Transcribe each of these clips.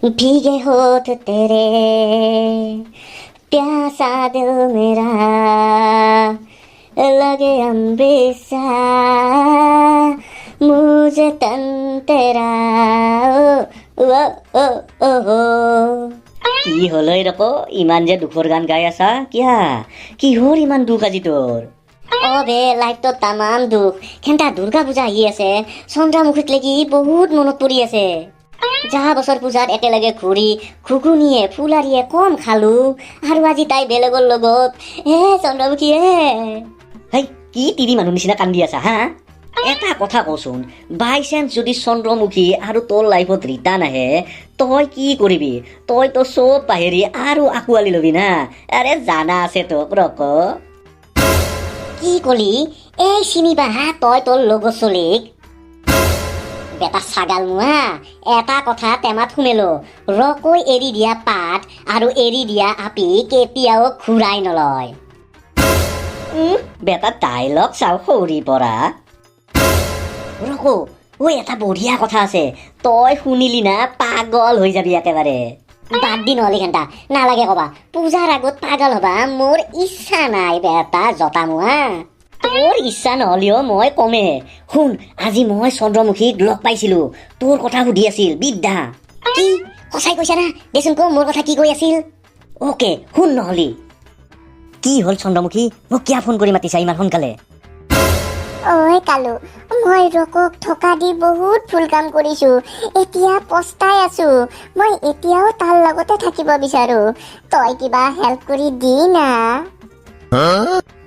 भीगे होठ तेरे, प्यासा दिल मेरा, लगे अमृत सा मुझे तन तेरा, ओ ओ ओ ओ। কি হ'ল ঐ ৰক, ইমান যে দুখৰ গান গাই আছা কিয়া? কিহৰ ইমান দুখ আজি তোৰ? অ বে, লাইফটোত তামাম দুখ। খেন্তা দুৰ্গা পূজা আহি আছে, চন্দ্ৰমুখীক লাগি বহুত মনত পৰি আছে। যোৱা বছৰ পূজাত একেলগে ঘূৰি ঘুগুনিয়ে ফুলাৰিয়ে কম খালো, আৰু আজি তাই বেলেগৰ লগত। হে চন্দ্ৰমুখী হে। হেই, কি তিৰি মানুহ নিচিনা কান্দি আছা হা? এটা কথা কচোন, বাই চান্স যদি চন্দ্ৰমুখী আৰু তোৰ লাইফত ৰিটাৰ্ণ আহে, তই কি কৰিবি? তই তো চব পাহেৰি আৰু আঁকোৱালি ল'বি না? আৰে জানা আছে তোক ৰক। কি কলি? এই চিনিবা হা তই তোৰ লগৰ চলিক? বেটা ছাগাল মোৱা, এটা কথা টেমাত শুনেলো, ৰকৈ এৰি দিয়া পাত আৰু এৰি দিয়া আপি কেতিয়াও ঘূৰাই নলয়। বেটা ডাইলগ চাওঁ সৰি পৰা। ৰকো ঐ, এটা বঢ়িয়া কথা আছে, তই শুনিলি না পাগল হৈ যাবি একেবাৰে। বাদ দি নহ'লে ঘণ্টা নালাগে কবা, পূজাৰ আগত পাগল হবা মোৰ ইচ্ছা নাই বেটা জতা মোৱা। তোৰ ইচ্ছা নহ'লেও মই কমে শুন, আজি মই চন্দ্ৰমুখীক লগ পাইছিলো, তোৰ কথা সুধি আছিল বিদ্যা। কি সঁচাই কৈছা না? দেচোন ক, মোৰ কথা কি কৈ আছিল? অ'কে শুন নহ'লি। কি হ'ল চন্দ্ৰমুখী, মোক কিয় ফোন কৰি মাতিছা ইমান সোনকালে? ঐ কালু, মই ৰকক থকা দি বহুত ভুল কাম কৰিছো, এতিয়া পস্তাই আছো। মই এতিয়াও তাৰ লগতে থাকিব বিচাৰো, তই কিবা হেল্প কৰি দি না।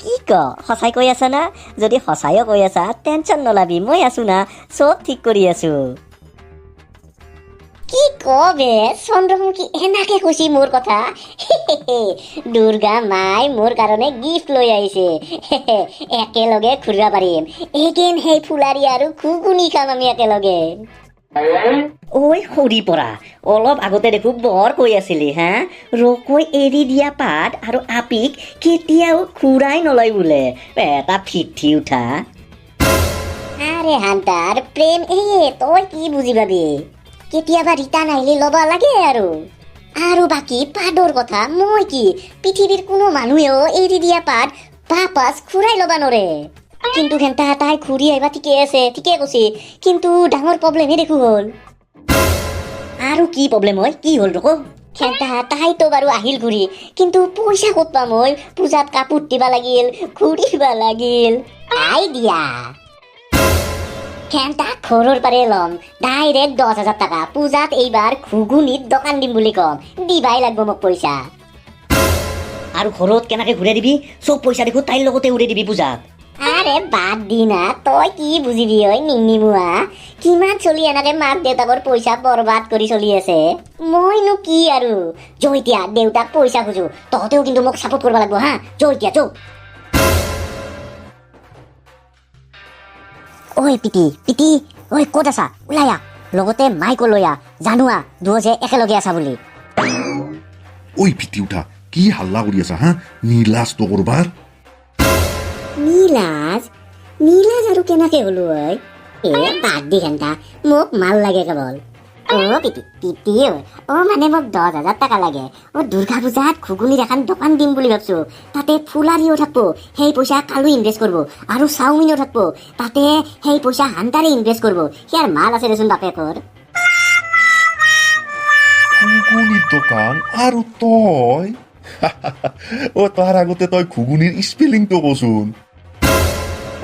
কি ক, সঁচাই কৈ আছা না? যদি সঁচাইও কৈ আছা, টেনচন নলাবি, মই আছো না, চব ঠিক কৰি আছো। কি ক বে চন্দ্ৰমুখী, এনেকে কৈছি মোৰ কথা? দুৰ্গা মাই মোৰ কাৰণে গিফ্ট লৈ আহিছে। একেলগে ঘূৰিব পাৰিম এগেইন, সেই ফুলাৰি আৰু ঘুগুনি খাম আমি একেলগে। ঐ সৰি পৰা, অলপ আগতে দেখো বৰ কৈ আছিলি হা, ৰকৈ এৰি দিয়া পাত আৰু আপিক কেতিয়াও ঘূৰাই নলয় বোলে। এটা ফিঠি উঠা। আৰে হান্তাৰ প্ৰেম এয়ে, তই কি বুজি পাবি? কেতিয়াবা ৰিটাৰ্ণ আহিলে ল'ব লাগে আৰু। আৰু বাকী পাদৰ কথা মই কি, পৃথিৱীৰ কোনো মানুহেও এৰি দিয়া পাত বাপাছ ঘূৰাই ল'ব নৰে। কিন্তু ঘেণ্টা তাই ঘূৰি আহিবা ঠিকে আছে, ঠিকে কৈছি, কিন্তু ডাঙৰ প্ৰব্লেমহে দেখো হ'ল। আৰু কি প্ৰব্লেম হয়? কি হ'ল ৰক? ঘেণ্টা তাইতো বাৰু আহিল ঘূৰি, কিন্তু পইচা ক'ত পাম মই? পূজাত কাপোৰ দিবা লাগিল, ঘূৰিবা লাগিল। আইডিয়া, ঘেণ্টা ঘৰৰ পাৰে ল'ম ডাইৰেক্ট 10,000 টকা। পূজাত এইবাৰ ঘুগুনিত দোকান দিম বুলি ক'ম, দিবাই লাগব মোক পইচা। আৰু ঘৰত কেনেকে ঘূৰাই দিবি? চব পইচা দেখো তাইৰ লগতে উৰাই দিবি পূজাত। আৰে বাদ দি না, তই কি বুজিবি ঐ নিংনিমুৱা? কিমান চলি এনেকে মাক দেউতাকৰ পইচা বৰবাদ কৰি চলি আছে, মইনো কি আৰু। যৌ এতিয়া দেউতাক পইচা খোজো, তহঁতেও কিন্তু মোক ছাপোৰ্ট কৰিব লাগিব হা। যৌ এতিয়া যৌ। ঐ পিতি পিতি, ঐ ক'ত আছা? ওলাই আহ, লগতে মাইকো লৈ আহ, জানো আহ দুয়ো যে একেলগে আছা বুলি। ঐ ফিটি উঠা, কি হাল্লা কৰি আছা হা? নীলাজ তো কৰবাৰ। নীলাজ নীলাজ আৰু কেনেকে হলো ঐ? এ বাদ দি ঘেণ্টা, মোক মাল লাগে কেৱল। অ পিতি পিতি ঐ, অ মানে মোক 10,000 টকা লাগে। অ দুৰ্গা পূজাত ঘুগুনিৰ এখন দোকান দিম বুলি ভাবছো, তাতে ফুলাৰিও থাকব, সেই পইচা কালো ইনভেষ্ট কৰিব, আৰু চাওমিনো থাকব, তাতে সেই পইচা হান্তাৰে ইনভেষ্ট কৰিব। সিয়াৰ মাল আছে দেচোন বাপেকৰ। ঘুগুনিৰ দোকান আৰু তই? অ তাৰ আগতে তই ঘুগুনিৰ স্পেলিংটো কচোন।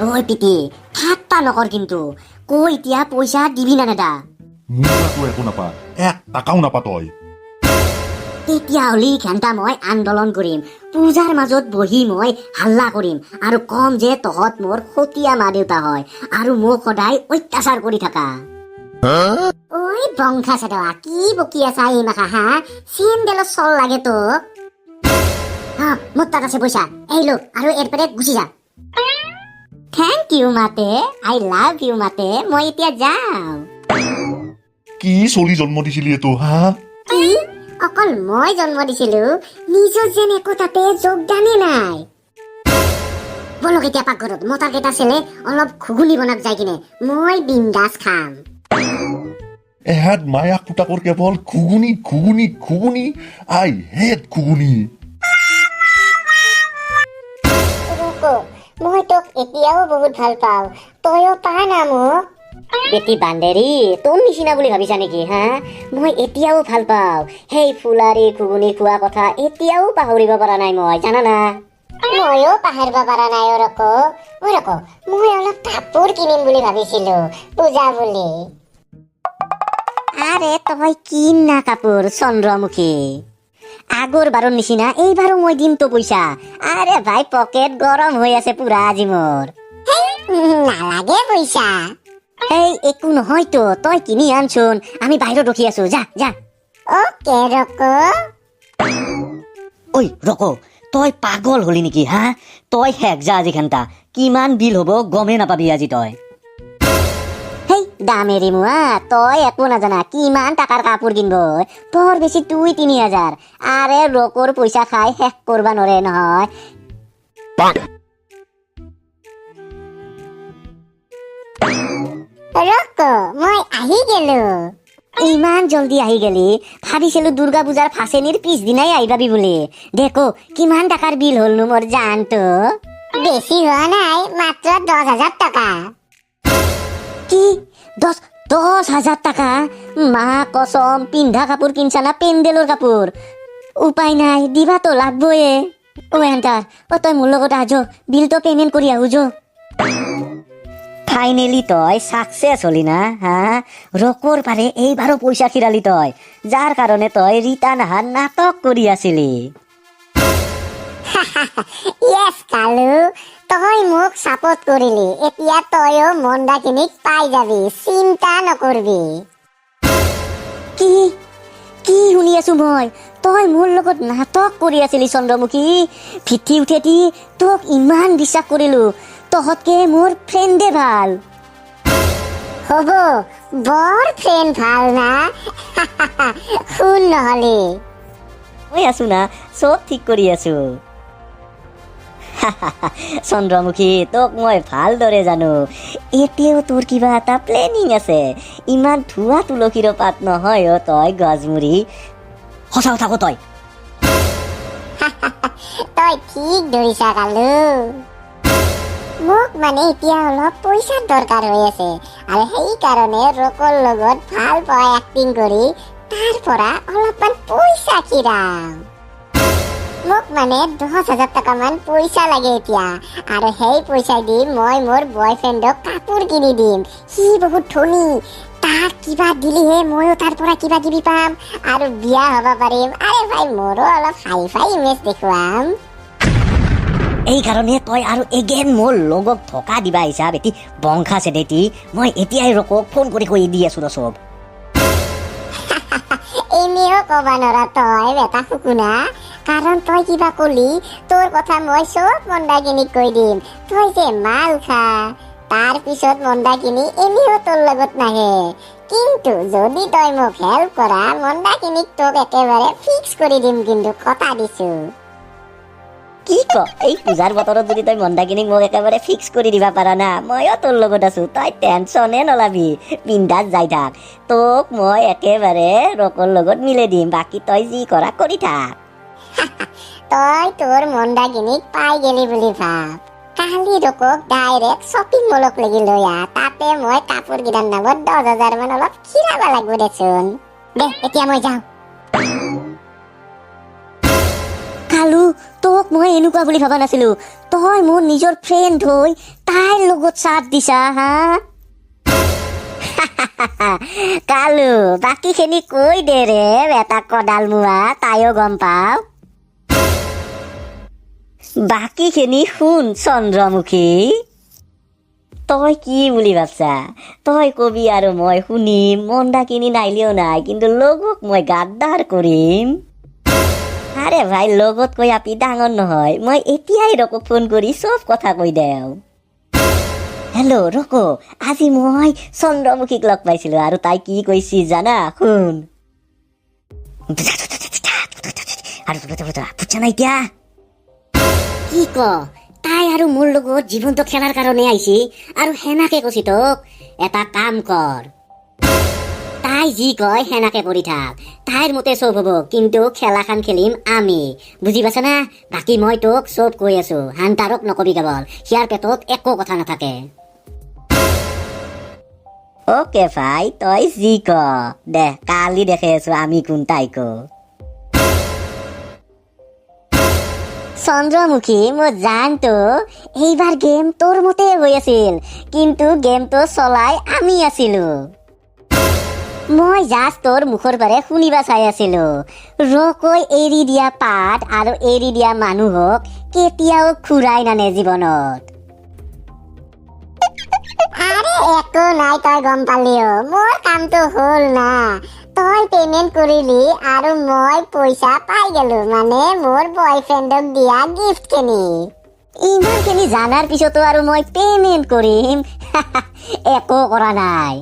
ঐ পিতি, ঠাট্টা নকৰ কিন্তু, কৈ এতিয়া পইচা দিবি না নেদা? মোৰ পৰা একো নাপা, এক টকাও নাপা তই। তেতিয়াহ'লে ঘেণ্টা মই আন্দোলন কৰিম, পূজাৰ মাজত বহি মই হাল্লা কৰিম আৰু কম যে তহঁত মোৰ সতীয়া মা দেউতা হয় আৰু মোক সদায় অত্যাচাৰ কৰি থাকা। ঐ বংশা চেদৱা, কি বকি আছা এই মাখা হা? চেন্দেলৰ চল লাগে তোক? হা, মোৰ তাত আছে পইচা, এই লো আৰু এৰ পেৰে গুচি যা। Thank U মাতে, I love you মাতে, মই এতিয়া যাওঁ। কি চলি জন্ম দিছিলি এইটো হা? কি অকল মই জন্ম দিছিলো, নিজৰ যেন একো তাতে যোগদানেই নাই। বলক এতিয়া পাকঘৰত মতাৰ কেইটা চেলে অলপ ঘুগুনি বনাক যাই কিনে, মই বিন্দাছ খাম। এহাত মায়াক পুতাকৰ কেৱল ঘুগুনি ঘুগুনি ঘুগুনি। I hate ghugni. ৰকো, মই তোক এতিয়াও বহুত ভাল পাওঁ। তয়ো পা না মোক। বেটি বান্দেৰী, তোৰ নিচিনা বুলি ভাবিছা নেকি হা? মই এতিয়াও ভাল পাওঁ। সেই ফুলাৰী ঘুগুনি খোৱা কথা এতিয়াও পাহৰিব পৰা নাই মই, জানা না? ময়ো পাহৰিব পৰা নাই অ' ৰকো। অ' ৰকো, মই অলপ কাপোৰ কিনিম বুলি ভাবিছিলো পূজা বুলি। আৰে তই কিন না কাপোৰ চন্দ্ৰমুখী। আগৰ বাৰৰ নিচিনা এইবাৰো মই দিমতো পইচা। আৰে ভাই, পকেট গৰম হৈ আছে পুৰা আজি মোৰ। নালাগে পইচা। এই একো নহয়তো, তই কিনি আনচোন, আমি বাহিৰত ৰখি আছো, যা যা। অ'কে ৰকো। ঐ ৰকো, তই পাগল হলি নেকি হা? তই শেষ যা আজি ঘণ্টা। কিমান বিল হ'ব গমেই নাপাবি আজি তই। হেই দামেৰি মোৱা, তই একো নাজানা। কিমান টকাৰ কাপোৰ কিনব? বৰ বেছি 2-3 হাজাৰ। আৰে ৰকৰ পইচা খাই শেষ কৰবা নৰে নহয়। ৰক, মই আহি গেলো। ইমান জলদি আহি গেলি? ভাবিছিলো দুৰ্গা পূজাৰ ফাচেনিৰ পিছদিনাই আহিবাবি বুলি। দেখো, কিমান টকাৰ বিল হ'লনো মোৰ জানটো? বেছি হোৱা নাই, মাত্ৰ 10,000 টকা। কি? 10,000 টকা? মা কচম, পিন্ধা কাপোৰ কিনছা না পেণ্ডেলৰ কাপোৰ? উপায় নাই, দিবাতো লাগবয়ে। অ এণ্টাৰ, অ তই মোৰ লগত আহ, বিলটো পে'মেণ্ট কৰি আহো যো। ফাইনেলি তই ছাকচেছ হলি না হা? ৰকৰ পাৰে এইবাৰো পইচা খিৰালি তই, যাৰ কাৰণে তই ৰীতা নাহাৰ নাটক কৰি আছিলি। য়েছ কালু, তই মোক ছাপোৰ্ট কৰিলি। এতিয়া তইও মন্দাকিনীক পাই যাবি, চিন্তা নকৰবি। কি কি শুনি আছো মই? তই মোৰ লগত নাটক কৰি আছিলি চন্দ্ৰমুখী? ভিঠি উঠেদি তোক ইমান বিশ্বাস কৰিলো, তহঁতকে মোৰ ফ্ৰেণ্ডে ভাল। হ'ব, বৰ ফ্ৰেণ্ড ভাল না? শুন নহ'লে। মই আছো না, চব ঠিক কৰি আছো। চন্দ্ৰমুখী, তোক মই ভালদৰে জানো। এতিয়াও তোৰ কিবা এটা প্লেনিং আছে। ইমান ধোৱা তুলসীৰ পাত নহয় অ তই গজমুৰি। সঁচা কথা ক তই। তই ঠিক ধৰিছা কালু। মোক মানে এতিয়া অলপ পইচাৰ দৰকাৰ হৈ আছে আৰু সেইকাৰণে ৰকৰ লগত ভাল পোৱা এক্টিং কৰি তাৰ পৰা অলপমান পইচা খিৰাম। মোক মানে 10,000 টকামান পইচা লাগে এতিয়া আৰু সেই পইচা দি মই মোৰ বয়ফ্ৰেণ্ডক কাপোৰ কিনি দিম। সি বহুত ধনী, তাক কিবা দিলেহে ময়ো তাৰ পৰা কিবা কিবি পাম আৰু বিয়া হ'ব পাৰিম। আৰে ভাই, মোৰো অলপ হাই ফাই ইমেজ দেখুৱাম। এইকাৰণে তই আৰু এগেইন মোৰ লগক ধোকা দিবা আহিছা বেটি বংশা চেদেতি। মই এতিয়াই ৰকক ফোন কৰি কৈ দি আছো ৰ চব। এনেও ক'বা নৰা তই বেটা শুকুনা, কাৰণ তই কিবা কলি তোৰ কথা মই চব মন্দাকিনীক কৈ দিম, তই যে মাল খা। তাৰ পিছত মন্দাকিনী এনেও তোৰ লগত নাহে। কিন্তু যদি তই মোক হেল্প কৰা, মন্দাকিনীক তোক একেবাৰে ফিক্স কৰি দিম কিন্তু, কথা দিছো। কি ক? এই পূজাৰ বতৰত যদি তই মন্দাকিনীক মোক একেবাৰে ফিক্স কৰি দিবা পাৰা না, ময়ো তোৰ লগত আছো। তই টেনচনে নলাবি, বিন্দাছ যাই থাক। তোক মই একেবাৰে ৰকৰ লগত মিলাই দিম, বাকী তই যি কৰা কৰি থাক। তই তোৰ মন্দাকিনীক পাই গেলি বুলি ভাব। কালি ৰকক ডাইৰেক্ট শ্বপিং মলক লাগি লৈ আহ। তাতে মই কাপোৰ কেইটাৰ নামত 10,000 মান অলপ খিৰাব লাগব দেচোন। দে, এতিয়া মই যাওঁ। কালু, তোক মই এনেকুৱা বুলি ভবা নাছিলো। তই মোৰ নিজৰ ফ্ৰেণ্ড হৈ তাইৰ লগত চাথ দিছা হা? কালু, বাকীখিনি কৈ দে ৰে এটা কদাল মোৱা, তাইও গম পাওঁ। বাকীখিনি শুন চন্দ্ৰমুখী, তই কি বুলি ভাবছা? তই কবি আৰু মই শুনিম? মন্দাকিনী নাইলেও নাই, কিন্তু লগক মই গাদ্দাৰ কৰিম? আৰে ভাই, লগতকৈ আপি ডাঙৰ নহয়। মই এতিয়াই ৰকক ফোন কৰি চব কথা কৈ দেওঁ। হেল্ল' ৰক, আজি মই চন্দ্ৰমুখীক লগ পাইছিলো আৰু তাই কি কৈছি জানা? শুন। আৰু বুজছা না এতিয়া? কি ক? তাই আৰু মোৰ লগত জীৱনটো খেলাৰ কাৰণে আহিছি আৰু সেনাকে কৈছি তোক? এটা কাম কৰ, তাই তাই যি কয় সেনেকে কৰি থাক। তাইৰ মতে চব হ'ব, কিন্তু খেলাখন খেলিম আমি, বুজি পাইছা না? বাকী মই তোক চব কৈ আছো, হান্তাৰক নকবি কেৱল, সিয়াৰ পেটত একো কথা নাথাকে। অ'কে ভাই, তই যি ক দে, কালি দেখে আছো আমি কোন তাই ক। চন্দ্ৰমুখী, মই জানতো এইবাৰ গেম তোৰ মতে হৈ আছিল, কিন্তু গেমটো চলাই আমি আছিলো। মই জাষ্ট তোৰ মুখৰ পাৰে শুনিবা চাই আছিলো। ৰকৈ এৰি দিয়া পাত আৰু এৰি দিয়া মানুহক কেতিয়াও ঘূৰাই নানে জীৱনত। আৰে একো নাই, তই গম পালিও মোৰ কামটো হ'ল না। তই পেমেণ্ট কৰিলি আৰু মই পইচা পাই গলো, মানে মোৰ বয়ফ্ৰেণ্ডক দিয়া গিফ্টখিনি। ইমানখিনি জানাৰ পিছতো আৰু মই পেমেণ্ট কৰিম? একো কৰা নাই।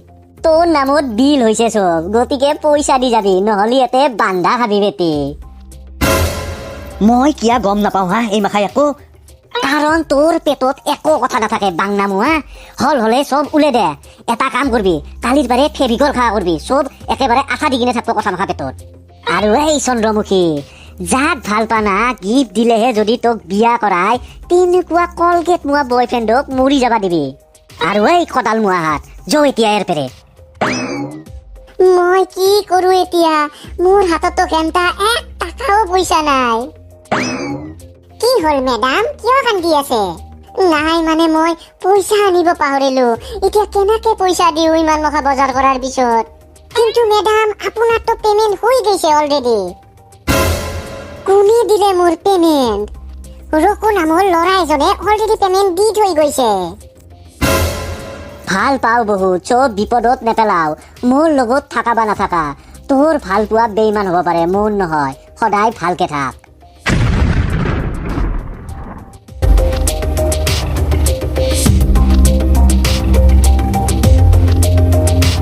তোৰ নামত বিল হৈছে চব, গতিকে পইচা দি যাবি, নহ'লে ইয়াতে বান্ধা খাবি বেটি। মই কিয়া গম নাপাওঁ হা এই মাখাই একো? কাৰণ তোৰ পেটত একো কথা নাথাকে বাংনা মোৱা। হল হলে চব ওলে দে। এটা কাম কৰবি, কালিৰ বাৰে ফেভিকল খোৱা কৰবি, চব একেবাৰে আঠা দি কিনে থাকিব কথা মাখা পেটত। আৰু এই চন্দ্ৰমুখী, যাক ভাল পা না, গিফ্ট দিলেহে যদি তোক বিয়া কৰাই, তেনেকুৱা কলগেট মোৱা বয়ফ্ৰেণ্ডক মৰি যাবা দিবি। আৰু এই কদাল মোৱা হাত যৌ এতিয়া ইয়াৰ পেৰে। মই কি কৰো এতিয়া? মোৰ হাততো ঘেণ্টা এক টকাও পইচা নাই। কি হ'ল মেডাম, কিয় কান্দি আছে? নাই মানে মই পইচা আনিব পাহৰিলো, এতিয়া কেনেকে পইচা দিওঁ ইমান মখা বজাৰ কৰাৰ পিছত? কিন্তু মেডাম, আপোনাৰতো পেমেণ্ট হৈ গৈছে অলৰেডি। কোনে দিলে মোৰ পেমেণ্ট? ৰকু নামৰ ল'ৰা এজনে অলৰেডি পেমেণ্ট দি থৈ গৈছে। ভাল পাওঁ বহুত, চব বিপদত নেপেলাও। মোৰ লগত থাকা বা নাথাকা, তোৰ ভাল পোৱা বেইমান হ'ব পাৰে, মোৰ নহয়। সদায় ভালকে থাক।